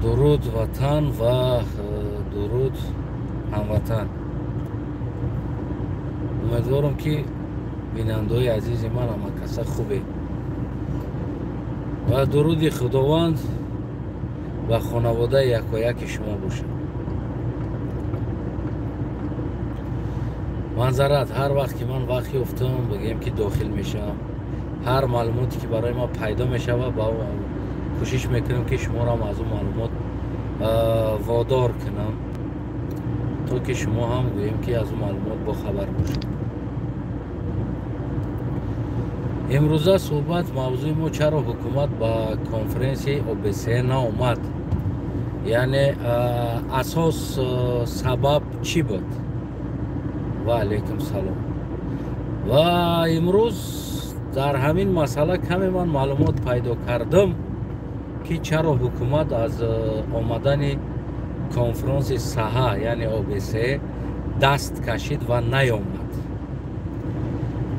Дуруд ватан ва дуруд ҳамватан. Умедворам, ки бинандаҳои азизи ман ҳамакаса хубе ва дуруди Худованд ба хонаводаи якояки шумо бошад. Манзарат, ҳар вақт ки ман вақт ёфтам, бигӯем ки дохил мешавам, ҳар маълумоте ки барои ман пайдо мешавад, ба кӯшиш мекунам, ки шуморо аз он маълумот водор кунам, то ки шумо ҳам гӯем ки аз он маълумот бохабар бошед. Имрӯза суҳбат мавзӯи мо: чаро ҳукумат ба конференсияи ОБСЕ наомад, яъне асос сабаб чӣ буд? Ва алайкум салом. Ва имрӯз дар ҳамин масъала каме ман маълумот пайдо кардам, ки чаро ҳукумат аз омадани конфронси саҳа, яъне ОБСЕ, даст кашид ва наёмад.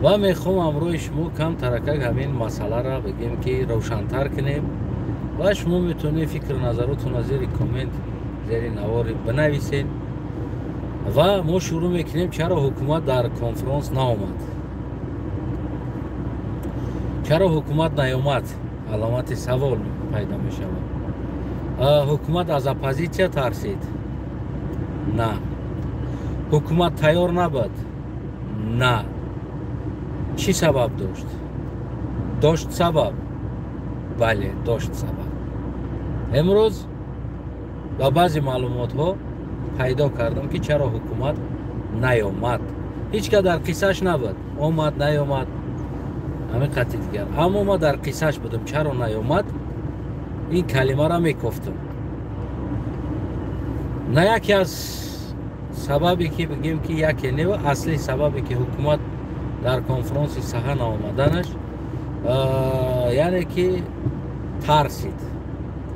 Ва мехоҳам ҳамроҳи шумо кам таракак ҳамин масъаларо бигем ки равшантар кунем, ва шумо метавонед фикру назаротонро зери коммент, зери навори бинависед. Ва мо шурӯъ мекунем: чаро ҳукумат дар конфронс наомад? Чаро ҳукумат наёмад? Аломати савол пайдо мешавад. Ҳукумат аз оппозитсия тарсид? На. Ҳукумат тайёр набуд? На. Чӣ сабаб дошт? Дошт сабаб? Бале, дошт сабаб. Имрӯз ба баъзе маълумотҳо пайдо кардам, ки чаро ҳукумат наёмад. Ҳеҷ кас дар қиссаш набуд, омад, наёмад, ҳамин қатъи дигар. Аммо ма дар қиссаш будам. Чаро наёмад, ин калимаро мекофтам. На яке аз сабабе ки бигем ки яке не, асли сабабе ки ҳукумат дар конфронси саҳа наомаданаш, яъне ки тарсид.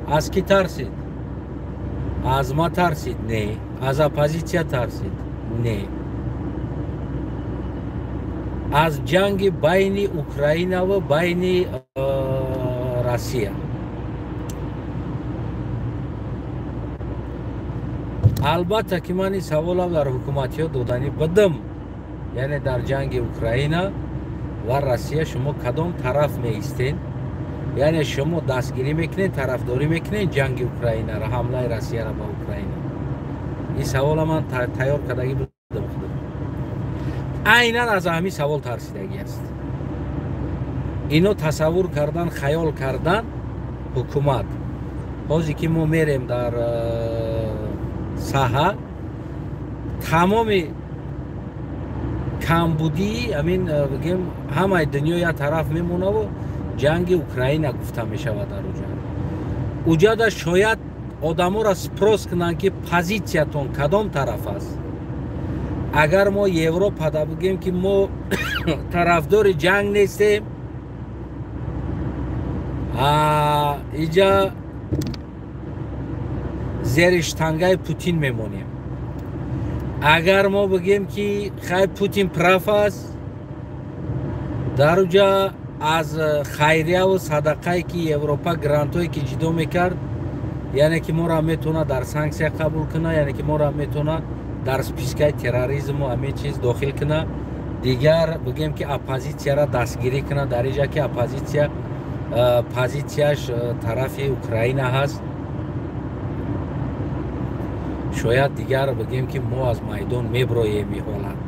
Аз кӣ тарсид? Аз ма тарсид? Не. Аз оппозитсия тарсид? Не. Аз ҷанги байни Украина ва байни Россия. Албатта ки ман ин саволам дар ҳукуматиҳо доданӣ будам, яъне дар ҷанги Украина ва Россия шумо кадом тараф меистед? Яъне шумо дастгирӣ мекунед, тарафдорӣ мекунед ҷанги Украинаро, ҳамлаи Россияро ба Украина? Ин савола ман тайёр кардагӣ будам худам. Айнан аз ҳамин савол тарсидагӣ аст. Ино тасаввур кардан, хаёл кардан ҳукумат, ҳозе ки мо мерем дар саҳа, тамоми камбудии ҳамин, бигем, ҳамаи дунё як тараф мемонаву ҷанги Украина гуфта мешавад. Дар уҷа уҷада шояд одаморо спрос кунанд, ки позитсиятон кадом тараф аст. Агар мо Европада бигем, ки мо тарафдори ҷанг нестем, иҷа зери штангаи Путин мемонем. Агар мо бигем, ки хай, Путин прав аст, дар уҷа аз хайрияву садақае ки Европа, грантҳое ки ҷидо мекард, яъне ки моро метавонад дар санксия қабул кунад, яъне ки моро метавонад дар спискаи терроризму ҳамин чиз дохил кунад, дигар бигем ки оппозитсияро дастгирӣ кунад дар иҷа, ки оппозитсия позитсияш тарафи Украина ҳаст, шояд дигар бигем ки мо аз майдон меброем. И ҳолат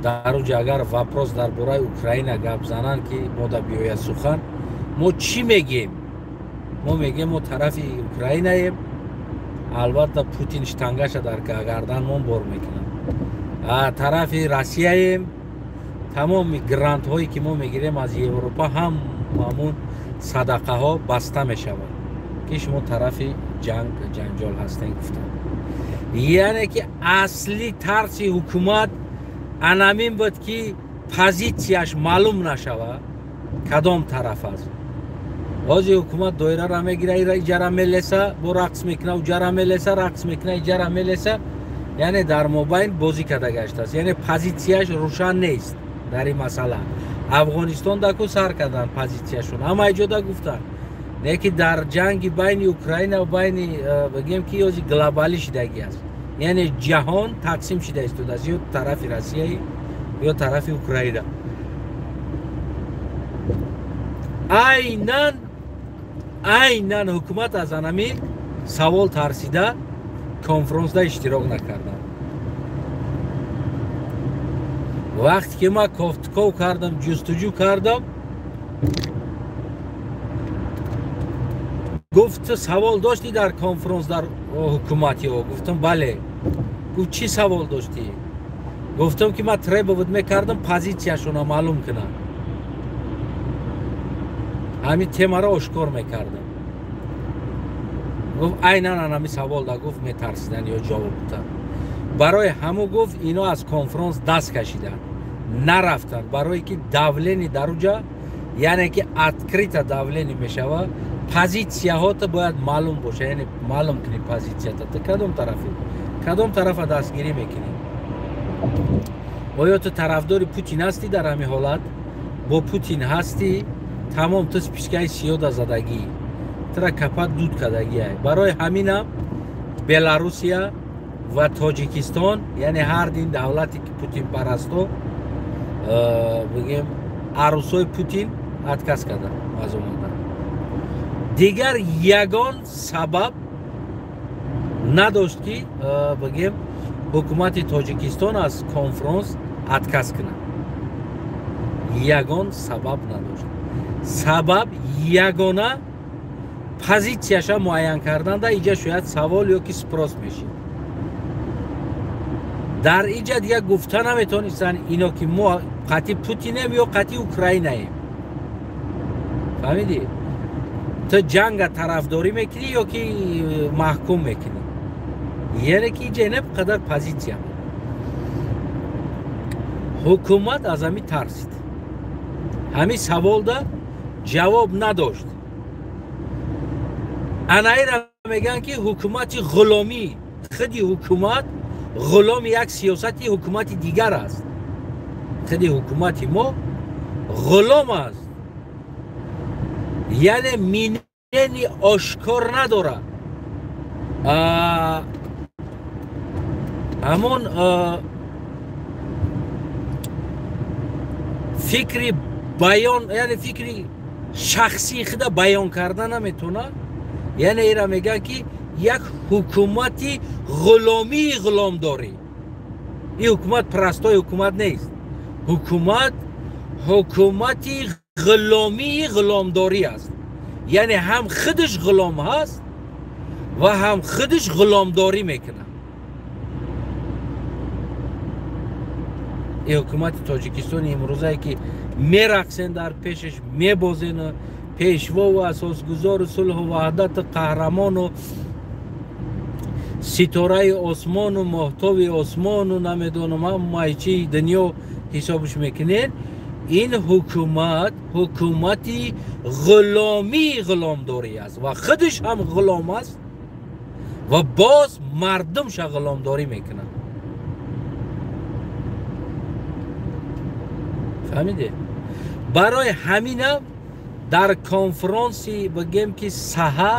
дар уҷа агар вопрос дар бораи Украина гап зананд, ки мода биёяд сухан, мо чӣ мегем? Мо мегем, мо тарафи Украинаем. Албатта, Путин штангаша дар гарданмон бор мекунад. Тарафи Россияем, тамоми грантҳое ки мо мегирем аз Европа, ҳамамун садақаҳо баста мешавад, ки шумо тарафи ҷанг, ҷанҷол ҳастем гуфтам. Яъне ки асли тарси ҳукумат анамин буд, ки позитсияш маълум нашавад, кадом тараф аст. Ҳозир ҳукумат доираро мегира, иҷара мелеса, бо рақс мекуна, уҷара мелеса, рақс мекуна, иҷара мелеса, яъне дар мобайн бозӣ карда гаштааст, яъне позитсияш рӯшан нест дар ин масъала. Афғонистон даку сар кардан позитсияшон, ҳама иҷода гуфтанд. Не ки дар ҷанги байни Украина ва байни бигем ки ёзи глобалӣ шидагӣ аст, яъне ҷаҳон тақсим шида истодааст, ё тарафи Россияи ё тарафи Украина. Айнан ҳукумат аз анами савол тарсида конфронсда иштирок накардам. Вақте ки ман кофтуков кардам, ҷустуҷӯ кардам, гуфт савол доштӣ дар конфронс дар ҳукумати ё? Гуфтам бале. Гуфт чӣ савол доштӣ? Гуфтам ки ман требовать мекардам позитсияшонро маълум кунам, ҳамин темаро ошкор мекардам. Гуфт айнан анами савол да, гуфт метарсидан ё ҷавоб будан. Барои ҳаму гуфт ино аз конфронс даст кашиданд, нарафтанд, барое ки давление дар уҷа, яъне ки открыто давление мешава, позитсияҳото бояд маълум боша, яъне маълум кунӣ позитсията, ту кадом тарафи, кадом тарафа дастгирӣ мекунӣ. Оё ту тарафдори Путин ҳастӣ? Дар ҳамин ҳолат бо Путин ҳастӣ, тамом ту спичкаи сиёда задагӣ, тура капат дуд кардагиай. Барои ҳаминам Беларусия ва Тоҷикистон, яъне ҳар дин давлате ки путинпарасто, бигем арӯсои Путин отказ карда аз омадан. Дигар ягон сабаб надошт ки бигем ҳукумати Тоҷикистон аз конфронс отказ кунад. Ягон сабаб надошт. Сабаб ягона позитсияша муайян карданда иҷа шояд савол ё ки спрос мешид. Дар иҷа дигар гуфта наметонистанд ино ки мо қатъи Путинем ё қатъи Украинаем. Фаҳмидӣ? Ту ҷанга тарафдорӣ мекунӣ ё ки маҳкум мекунӣ? Яъне ки иҷа не қадар позитсия. Ҳукумат аз ҳамин тарсид. Ҳамин саволда ҷавоб надошт. Анаира мегӯянд ки ҳукумати ғуломӣ, худи ҳукумат ғуломи як сиёсати ҳукумати дигар аст. Худи ҳукумати мо ғулом аст, яъне минени ошкор надорад. Ҳамон фикри баён, яъне фикри шахсии худа баён карда наметавонад. Яъне ира мегӯянд ки як ҳукумати ғуломии ғуломдорӣ. Ин ҳукумат простой ҳукумат нест, ҳукумат ҳукумати ғуломии ғуломдорӣ аст. Яъне ҳам худаш ғулом ҳаст ва ҳам худаш ғуломдорӣ мекунад. Ин ҳукумати Тоҷикистони имрӯзае ки мерақсен дар пешаш, мебозен, пешвову асосгузору сулҳу ваҳдату қаҳрамону ситораи осмону моҳтоби осмону намедонам ҳамаи чии дунё ҳисобш мекунед, ин ҳукумат ҳукумати ғуломии ғуломдорӣ аст ва худаш ҳам ғулом аст ва боз мардумша ғуломдорӣ мекунад. Фаҳмидед? Барои ҳаминам дар конфронси бигем ки саҳа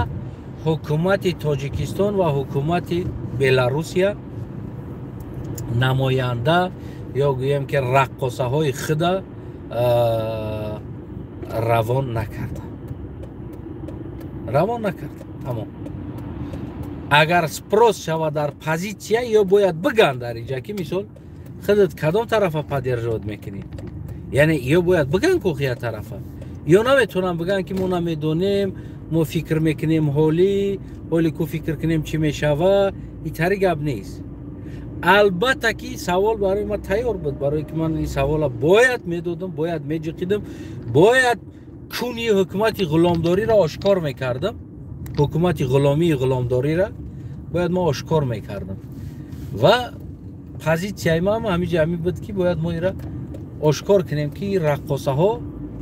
ҳукумати Тоҷикистон ва ҳукумати Беларусия намоянда ё гӯем ки раққосаҳои худа равон накарда, равон накарда. Тамом. Агар спрос шава дар позитсия, ё бояд биган дар инҷа ки мисол худат кадом тарафа поддерживать мекунӣ, яъне ё бояд биган кухия тарафа, ё наметавонам биган ки мо намедонем, мо фикр мекунем, ҳоли ҳоли ку фикр кунем чӣ мешава. Итари гап нест. Албатта ки савол барои ман тайёр буд, барое ки ман ин савола бояд медодам, бояд меҷиқидам, бояд куни ҳукумати ғуломдориро ошкор мекардам, ҳукумати ғуломии ғуломдориро бояд мо ошкор мекардам ва позитсияи ман ҳамиҷа ҳамин буд ки бояд мо ира ошкор кунем ки раққосаҳо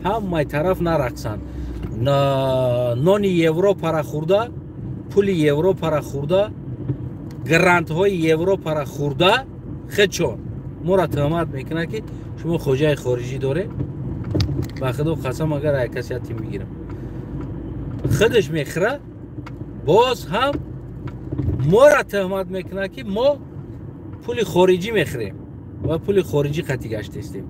ҳамаи тараф нарақсанд. Нони Европара хӯрда, пули Европара хӯрда, грантҳои Европара хӯрда, хечон моро тӯҳмат мекунад ки шумо хоҷаи хориҷӣ доред. Ба худо қасам, агар як каси ятим бигирам, Худаш мехӯра, боз ҳам моро туҳмат мекунад, ки мо пули хориҷӣ мехӯрем ва пули хориҷӣ қатӣ гаштаистем.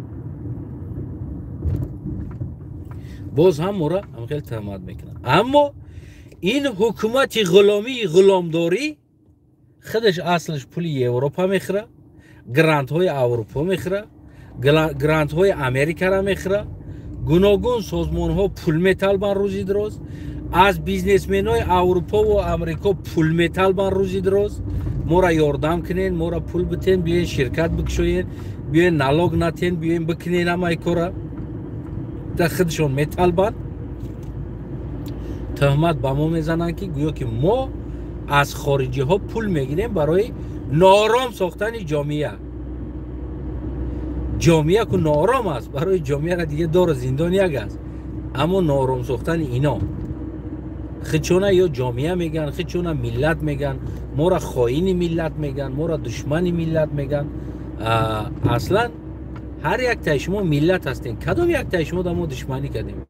Боз ҳам моро ҳам хеле туҳмат мекунад. Аммо ин ҳукумати ғуломии ғуломдорӣ худаш аслаш пули Европа мехӯра, грантҳои Аврупо мехӯра, грантҳои Америкара мехӯра, гуногун созмонҳо пул металбанд рӯзи дароз, аз бизнесменои Аврупову Амрико пул металбанд рӯзи дароз. Моро ёрдам кунен, моро пул битен, биёен ширкат бикушоен, биёен налог натен, биёен бикунен ҳамаи кора. Да худшон металбанд. Туҳмат ба мо мезананд, ки гӯё ки мо аз хориҷиҳо пул мегирем барои ноором сохтани ҷомеа. Ҷомеа ку ноором аст, барои ҷомеара дига дору зиндон як аст. Аммо ноором сохтани ино хичона ё ҷомеа меган, хичона миллат меган, моро хоини миллат меган, моро душмани миллат меган. Аслан ҳар яктаи шумо миллат ҳастем. Кадом яктаи шумо да мо душманӣ кардем?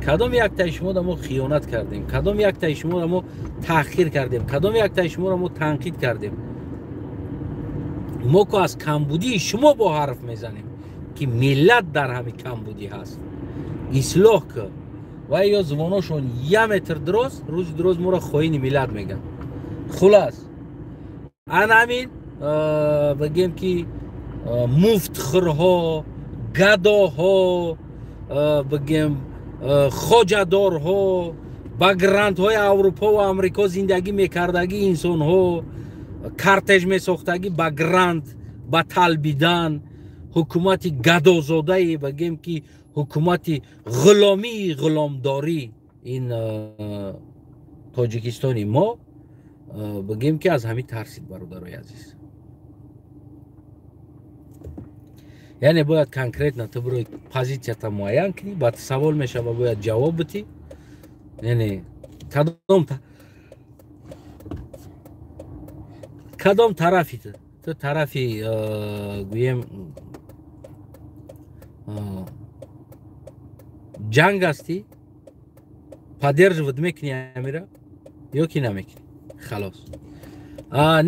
Кадом яктаи шумо да мо хиёнат кардем? Кадом яктаи шумо да мо таъхир кардем? Кадом яктаи шуморо мо танқид кардем? Мо ку аз камбудии шумо бо ҳарф мезанем, ки миллат дар ҳамин камбудӣ ҳаст. Ислоҳ ки ва ё звоношон я метр дроз, рӯзи дроз моро хоини миллат меган. Хулас, ан ҳамин бигем ки муфтхӯрҳо, гадоҳо, бигем хоҷадорҳо, ба грантҳои Аврупо ва Амрико зиндагӣ мекардагӣ инсонҳо, картеж месохтагӣ ба грант, ба талбидан, ҳукумати гадозодае, бигем ки ҳукумати ғуломии ғуломдорӣ ин Тоҷикистони мо, бигем ки аз ҳамин тарсид, бародарои азиз. Яъне бояд конкретно ту бирои позитсията муайян кунӣ, баъд савол мешава, бояд ҷавоб битӣ. Яъне кадом тарафи ту? Ту тарафи гӯем ҷанг ҳастӣ, поддерживать мекунӣ амира ё ки намекунӣ? Халос.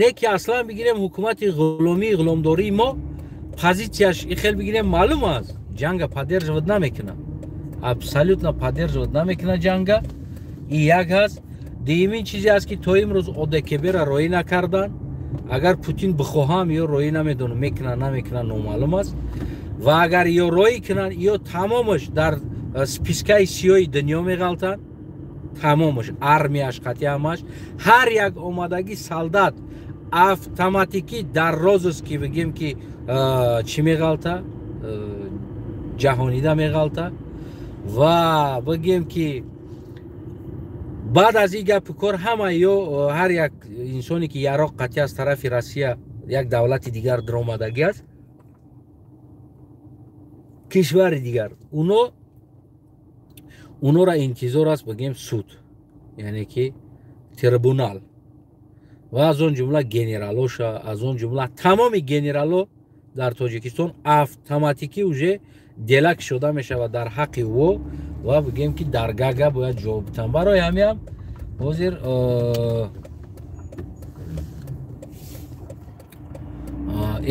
Не ки аслан бигирем ҳукумати ғуломии ғуломдории мо позитсияш и хел бигирем маълум аст, ҷанга поддерживать намекунад, абсолютно поддерживать намекунад ҷанга. И як ҳаст. Дуюмин чизе аст, ки то имрӯз ОДКБ-ра роӣ накарданд. Агар Путин бихоҳам ё роӣ намедонам, мекунад намекунад номаълум аст. Ва агар ё роӣ кунанд, ё тамомаш дар спискаи сиёҳи дунё меғалтанд, тамомаш, армияш қатъи ҳамаш, ҳар як омадагӣ солдат автоматикӣ дар розыск, ки бигем ки чӣ меғалта, ҷаҳонида меғалта. Ва бигем ки баъд аз ин гапи кор ҳама ё ҳар як инсоне ки яроқ қатъи аз тарафи Россия як давлати дигар даромадагӣ аст, кишвари дигар, унора интизор аст, бигем, суд, яъне ки трибунал. Ва аз он ҷумла генералоша, аз он ҷумла тамоми генерало дар Тоҷикистон автоматикӣ уже дела кушода мешавад дар ҳаққи ӯ ва бигем ки дар Гага бояд ҷавоб битан. Барои ҳамиам ҳозир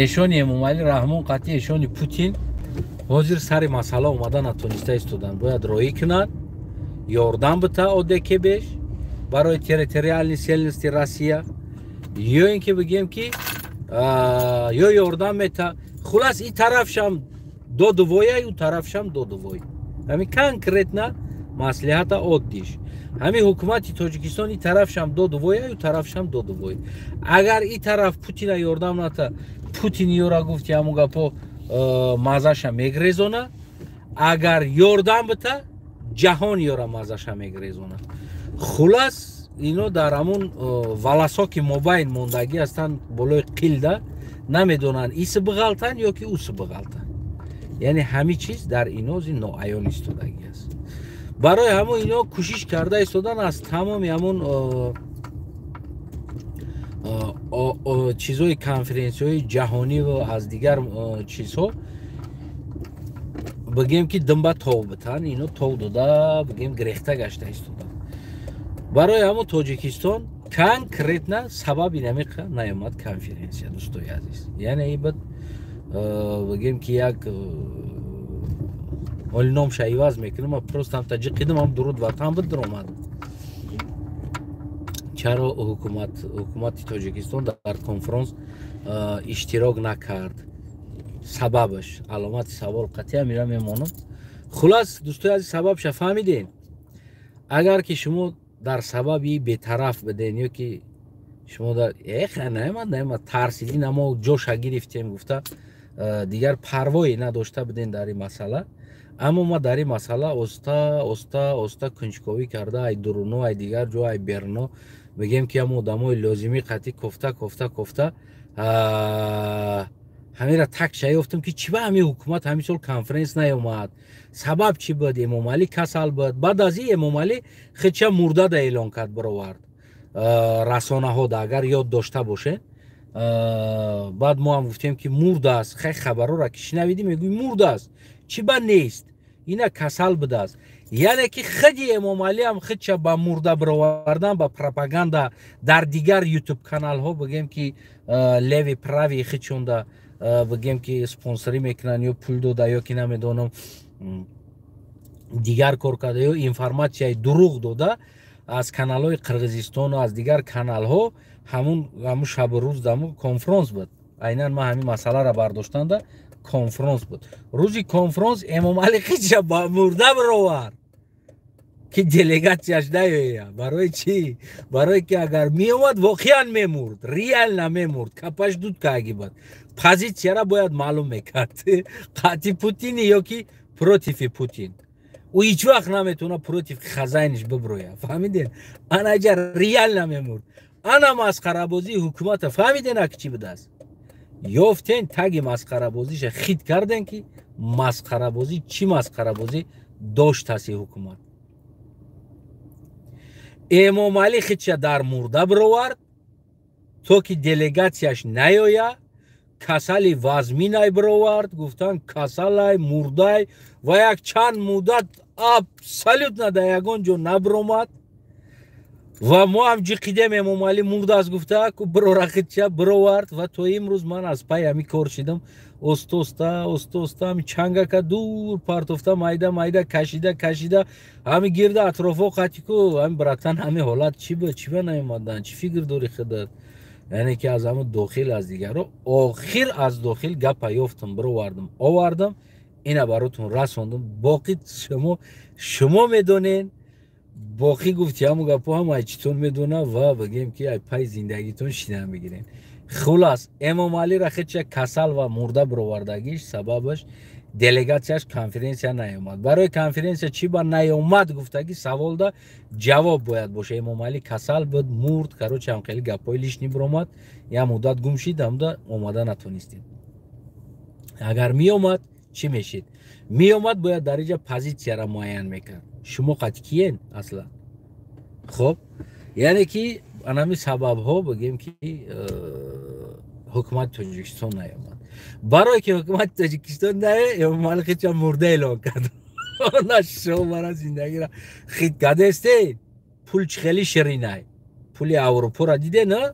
эшони Эмомалӣ Раҳмон қатъи эшони Путин ҳозир сари масъала омада натониста истоданд. Бояд роӣ кунанд, ёрдам бита ОДКБш барои территориальной целостности Россия, ё ин ки бигем ки ё ёрдам мета. Хулас, и тарафшам додувоя, ю тарафшам додувой. Ҳамин конкретно маслиҳата оддиш. Ҳамин ҳукумати Тоҷикистон и тарафшам додувоя, ю тарафшам додувой. Агар и тараф Путина ёрдам ната, Путин ёра гуфти ҳамун гапо мазаша мегрезона. Агар ёрдам бита, ҷаҳон ёра мазаша мегрезона. Хулас, ино дар ҳамун валасоки мобайн мондагӣ ҳастанд, болои қилда намедонанд иси биғалтанд ё ки уси биғалтанд. Яъне ҳамин чиз дар инози ноаён истодагӣ аст. Барои ҳамон ино кӯшиш карда истодан аз тамоми ҳамун чизҳои конференсияҳои ҷаҳонӣ ва аз дигар чизҳо бигем ки димба тов битан, ино тов дода бигем гирехта гашта истоданд. Барои ҳамон Тоҷикистон конкретно сабаби намиқа наёмад конференсия, дӯстои азиз. Яъне и бад бигем ки як ҳоли номша иваз мекунам, ма просто ҳам таҷиқидам, ҳам дуруд ватан буд, даромад. Чаро ҳукумати Тоҷикистон дар конфронс иштирок накард? Сабабаш аломати савол қатъия мира мемонам. Хулас, дӯстои азиз, сабабша фаҳмидем. Агар ки шумо дар сабаби бетараф биден ё ки шумо дар наомад, наомад, тарсидин, амо ҷоша гирифтем гуфта, дигар парвое надошта биден дар ин масъала. Аммо ма дар ин масъала оста оста оста кунҷковӣ карда, ай дуруно, ай дигар ҷо, ай берно, мегем ки ҳамо одамои лозимӣ қатъи кофта кофта кофта ҳамира такша ёфтам, ки чӣ ба ҳамин ҳукумат ҳамин сол конференс наёмад, сабаб чӣ буд? Эмомалӣ касал буд. Баъд аз ин Эмомалӣ хича мурдада эълон кард, бировард расонаҳода, агар ёд дошта бошед. Баъд мо ҳам гуфтем, ки мурдааст. Хай, хабарора ки шунавидӣ, мегӯй мурдааст, чӣ ба нест, ина касал будааст. Яъне ки худи Эмомалӣ ҳам худша ба мурда бировардан, ба пропаганда дар дигар ютуб каналҳо, бигем ки левый, правый худшонда, бигем ки спонсорӣ мекунанд ё пул дода, ё ки намедонам, дигар кор карда ё информатсияи дурӯғ дода аз каналҳои Қирғизистону аз дигар каналҳо. Ҳамун шабу рӯз даму конфронс буд. Айнан ман ҳамин масъаларо бардоштанда конфронс буд. Рӯзи конфронс Эмомалӣ хича ба мурда бировард, ки делегатсияш наёя. Барои чӣ? Барое ки агар меомад, воқеан мемурд, реально мемурд, капаш дуд каги буд. Позитсияра бояд маълум мекард: қатъи Путини ё ки против Путин. Ӯ ҳеҷ вақт наметавона против хозяин иш биброя, фаҳмиден? Анаҷа реально мемурд. Ана масхарабозии ҳукумата фаҳмиден, ак чӣ будааст? Ёфтен таги масхарабозиша, хит карден, ки масхарабозӣ чӣ масхарабозӣ доштаси ҳукумат. Эмомалӣ хича дар мурда бировард, то ки делегатсияш наёя. Касали вазминай бировард, гуфтан касалай, мурдай, ва як чанд муддат абсолютно дар ягон ҷо набиромад. Ва мо ҳам ҷиқидем, Эмомалӣ мурдааст гуфта, ку бирора хича бировард. Ва то имрӯз ман аз пай ҳами кор шидам, оста оста оста оста ҳами чангака дур партофта, майда майда кашида кашида, ҳами гирда атрофо қатӣ ку ҳами братан, ҳами ҳолат чӣ буд, чӣ ба наомадан, чӣ фикр дорӣ худат? Яъне ки аз ҳамун дохил, аз дигаро, охир аз дохил гапа ёфтам, бировардам, овардам, ина баротон расондам. Боқӣ шумо медонен. Боқӣ гуфти ҳамун гапо ҳам айчитон медона ва бигем ки ай пай зиндагитон шидан бигирен. Хулас, Эмомалиро хича касал ва мурда бировардагиш сабабаш делегатсияш конференсия наёмад. Барои конференсия чӣ ба наёмад гуфтагӣ саволда ҷавоб бояд боша: Эмомалӣ касал буд, мурд, короче, ҳам хеле гапҳои лишний биромад, як муддат гум шид, ҳамда омада натонистем. Агар меомад, чӣ мешид? Меомад, бояд дар инҷа позитсияро муайян мекард: шумо қати киен аслан? Хоб, яъне ки анами сабабҳо, бигем ки ҳукумати Тоҷикистон наёмад. Барое ки ҳукумати Тоҷикистон нае, Эмомалӣ хича мурда эълон кард. На шумо мара зиндагиро хит кардесте. Пул чӣ хели ширинай, пули Аврупоро диде на,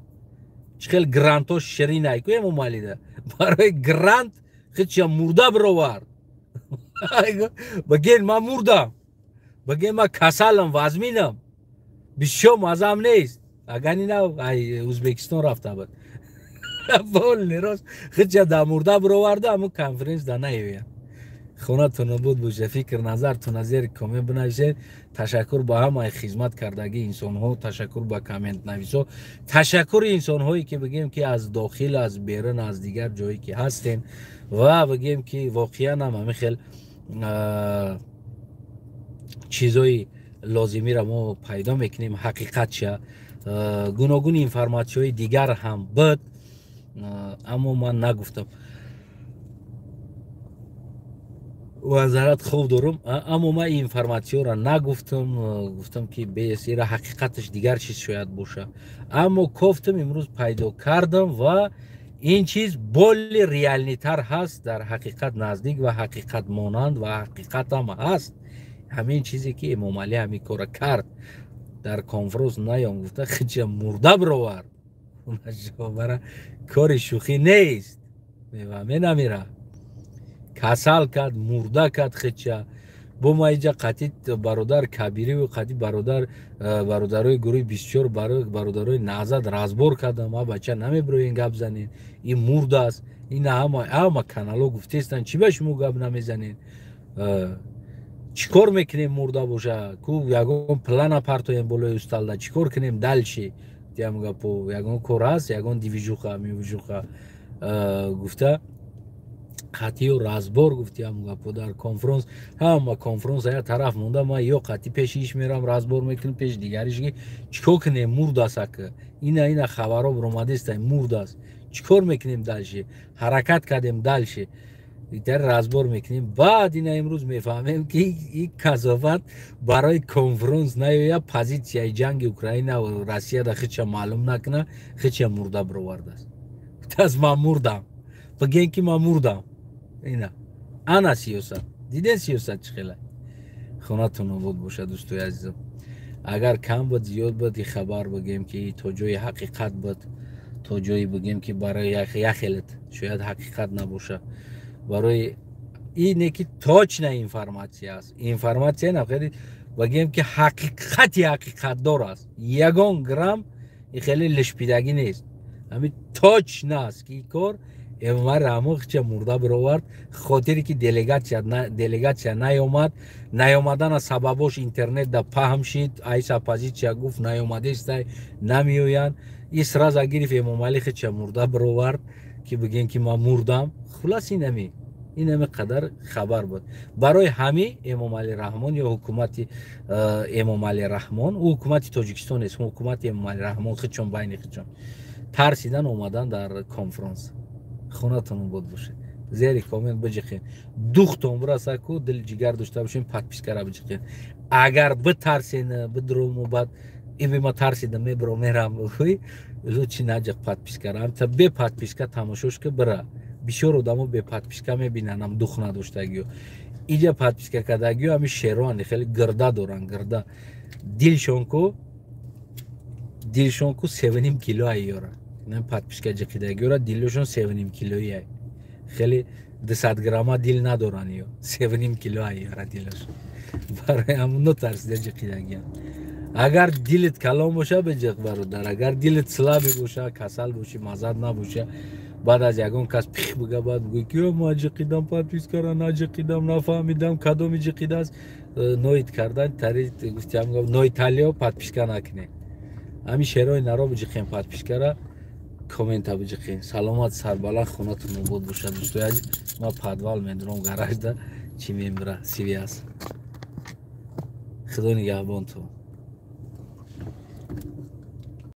чӣ хел грантҳо ширинай ку. Эмомалида барои грант хича мурда бировард. Баген ман мурдам, баген ман касалам, вазминам, бисёр мазам нест. Агар ина ай Ӯзбекистон рафта буд, полный рост хича да мурда бироварда, ҳамун конференс да наёяд. Хонатон обод боша. Фикр назартона зери коммент бинависед. Ташаккур ба ҳамаи хизмат кардагии инсонҳо, ташаккур ба комментнависо, ташаккури инсонҳое ки, бигем ки, аз дохил, аз берун, аз дигар ҷое ки ҳастем ва, бигем ки, воқеан ҳам ҳамин хел чизои лозимиро мо пайдо мекунем, ҳақиқатша. Гуногуни информатсияҳои дигар ҳам буд, аммо ман нагуфтам, вазарат хоб дорум, аммо ман ин информатсияро нагуфтам. Гуфтам ки бесира ҳақиқаташ дигар чиз шояд боша, аммо кофтам, имрӯз пайдо кардам ва ин чиз боли реальный тар ҳаст, дар ҳақиқат наздик ва ҳақиқат монанд ва ҳақиқатам ҳаст. Ҳамин чизе ки Эмомалӣ ҳамин кора кард. Дар конференс наём гуфта, хича мурда бировард. Бара кори шӯхӣ нест, мефаҳме, намира касал кард, мурда кард хича. Бо ма иҷа қатъи бародар Кабириву қатъи бародарои гурӯҳи 24, бародарои Наҳзат разбор кардам. Ма бача, намебироен, гап занен, ин мурдааст. Ина ҳама канало гуфтестанд, чӣ ба шумо гап намезанен? Чӣ кор мекунем, мурда боша ку? Ягон плана партоем болои усталда, чӣ кор кунем дальше? Гапо, ягон кор ҳаст, ягон движуха мивижуха гуфта, қатъию разбор гуфтиам гапо. Дар конфронс, ҳама конфронс я тараф монда, ма ё қатъи пеши иш мерам, разбор мекунем пеши дигариш, ки чӣ кор кунем, мурдааст ака. Ина хабаро биромадеста, мурдааст, чӣ кор мекунем дальше? Ҳаракат кардем, дальше дар разбор мекунем. Баъд ина имрӯз мефаҳмем, ки и касофат барои конфронс наёя, позитсияи ҷанги Украина Россияда хича маълум накуна, хича мурда бировардааст. Гуфтааст: «Ман мурдам, бигӯен, ки ман мурдам». Ина ана сиёсат, диден, сиёсат чӣ хела. Хонатон обод бошад, дӯстои азизам. Агар кам буд, зиёд буд и хабар, бигем, ки то ҷои ҳақиқат буд, то ҷое бигем, ки барои яхелет шояд ҳақиқат набошад, барои ине ки точная информация аст, информация нахеле бигем, ки ҳақиқати ҳақиқатдор аст, ягон грамм и хеле лишпидагӣ нест, ҳамин точно аст, ки кор Эмомали Раҳмон хича мурда бировард, хотире ки делегатсия наёмад. Наёмадана сабабош интернетда паҳм шид, айса позитсия гуфт, наёмадестай, намеоянд. И сразу гирифт, Эмомалӣ хича мурда бировард, ки бигем, ки ман мурдам. Хулас, инами қадар хабар буд. Барои ҳами Эмомалӣ Раҳмон ё ҳукумати Эмомалӣ Раҳмон, ӯ ҳукумати Тоҷикистон нест, ҳукумати Эмомалӣ Раҳмон, хичон байни хичон тарсидан омадан дар конфронс. Хонатон обод бошед. Зери коммент биҷиқен, духтон бираса ку, дил ҷигар дошта бошем, подпискара биҷиқен. Агар битарсен, бидрому, баъд иби ма тарсидам, мебиро, мерам, лучше наҷиқ подпискара. Амта бе подписка тамошош ки бира. Бисёр одамо бе подписка мебинанам, дух надоштагиё. Иҷа подписка кардагиё ҳами шероани, хеле гирда доранд, гирда дилшон ку 3,5 кило айёра. Подписка ҷиқидагиёра дилшон 3,5 килои ай, хеле 200 грамма дил надоранд, ё 3,5 кило айёра дилашон. Барои ҳамун тарсида ҷиқидагиям. Агар дилит калон боша, биҷиқ, бародар. Агар дилит слабый боша, касал бошӣ, маззат набоша, баъд аз ягон кас пих бига, баъд бигӯй, ки ма ҷиқидам подпискара, наҷиқидам, нафаҳмидам кадоми ҷиқидааст. Ноид кардан тари гуфтиам, ноиталиё подписка накунед. Ҳамин шерои наро биҷиқем подпискара, коммента биҷиқем. Саломат, сарбаланд, хонатон обод бошад, дӯстои азиз. Ма подвал медурам, гаражда чӣ мембира, связь. Худо нигаҳбонтон.